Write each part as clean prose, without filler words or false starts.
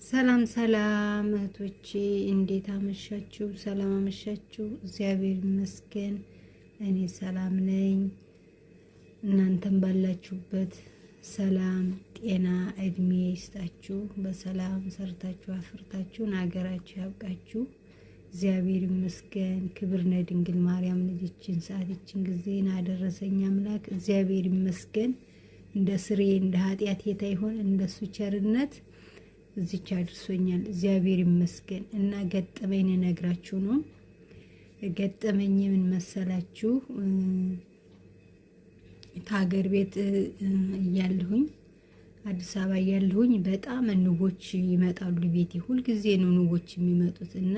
ሰላም ሰላም እህቶቼ እንዴት አመሻችሁ? ሰላም አመሻችሁ። እግዚአብሔር ይመስገን እኔ ሰላም ነኝ። እናንተም ባላችሁበት ሰላም፣ ጤና፣ እድሜ ይስጣችሁ። በሰላም ሰርታችሁ አፍርታችሁን ሀገራችሁ ያብቃችሁ። እግዚአብሔር ይመስገን። ክብር ለድንግል ማርያም ልጅችን ሰዓት ጊዜን አደረሰኝ አምላክ እግዚአብሔር ይመስገን። እንደ ስሬ እንደ ኃጢአት ይሆን እንደሱ ቸርነት እዚች አድርሶኛል። እግዚአብሔር ይመስገን። እና ገጠመኝ ልነግራችሁ ነው። ገጠመኝ ምን መሰላችሁ? ከሀገር ቤት እያለሁኝ አዲስ አበባ እያለሁኝ በጣም ንቦች ይመጣሉ ቤቴ። ሁልጊዜ ነው ንቦች የሚመጡት እና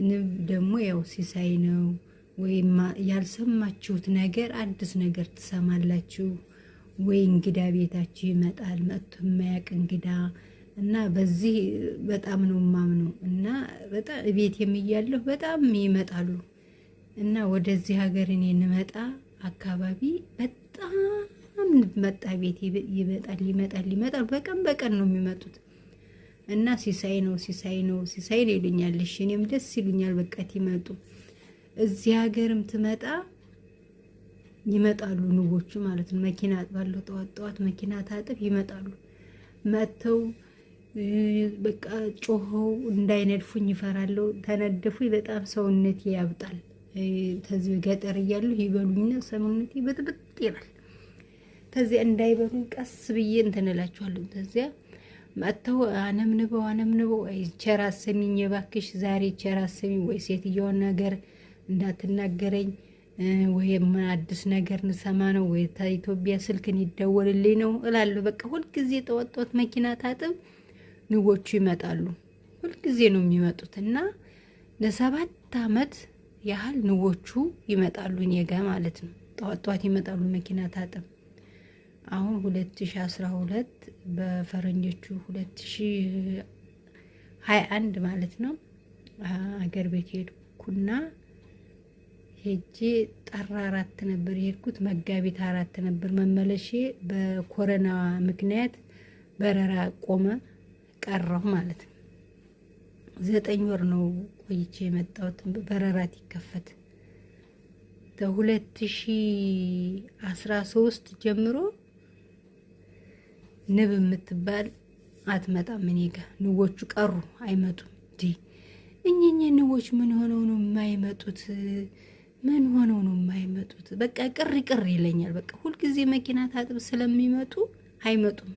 ንብ ደግሞ ያው ሲሳይ ነው ወይም ያልሰማችሁት ነገር አዲስ ነገር ትሰማላችሁ ወይ እንግዳ ቤታችሁ ይመጣል፣ መጥቶ የማያውቅ እንግዳ እና በዚህ በጣም ነው የማምነው። እና በጣም ቤት እያለሁ በጣም ይመጣሉ እና ወደዚህ ሀገር እኔ እንመጣ አካባቢ በጣም መጣ ቤት ይመጣል ይመጣል ይመጣል። በቀን በቀን ነው የሚመጡት እና ሲሳይ ነው ሲሳይ ነው ሲሳይ ነው ይሉኛል። እሺ እኔም ደስ ይሉኛል። በቃ ይመጡ እዚህ ሀገርም ትመጣ ይመጣሉ ንቦቹ ማለት ነው። መኪና አጥባለሁ ጠዋት ጠዋት መኪና ታጥብ ይመጣሉ መጥተው በቃ ጮኸው እንዳይነድፉኝ ይፈራለሁ። ተነደፉኝ በጣም ሰውነቴ ያብጣል። ተዚህ ገጠር እያለሁ ይበሉኝና ሰውነቴ ብጥብጥ ይላል። ተዚያ እንዳይበሉኝ ቀስ ብዬ እንትን እላችኋለሁ። ተዚያ መጥተው አነምንበው አነምንበው ቸር አሰሚኝ እባክሽ ዛሬ ቸር አሰሚኝ፣ ወይ ሴትየዋን ነገር እንዳትናገረኝ ወይ አዲስ ነገር ንሰማ ነው ወይ ኢትዮጵያ ስልክን ይደወልልኝ ነው እላለሁ። በቃ ሁልጊዜ ጠዋት ጠዋት መኪና ታጥብ ንቦቹ ይመጣሉ። ሁልጊዜ ነው የሚመጡት እና ለ7 አመት ያህል ንቦቹ ይመጣሉ እኔ ጋ ማለት ነው። ጠዋት ጠዋት ይመጣሉ መኪና ታጥብ። አሁን 2012 በፈረንጆቹ 2021 ማለት ነው አገር ቤት ሄድኩና ሄጄ ጥር 4 ነበር የሄድኩት። መጋቢት 4 ነበር መመለሼ። በኮረና ምክንያት በረራ ቆመ። ቀረሁ ማለት ነው። 9 ወር ነው ቆይቼ የመጣሁት በረራት ይከፈት ከ2013 ጀምሮ ንብ የምትባል አትመጣም እኔ ጋ። ንቦቹ ቀሩ አይመጡም። ዲ እኚህ ንቦች ምን ሆነው ነው የማይመጡት? ምን ሆነው ነው የማይመጡት? በቃ ቅር ቅር ይለኛል። በቃ ሁልጊዜ መኪና ታጥብ ስለሚመጡ አይመጡም።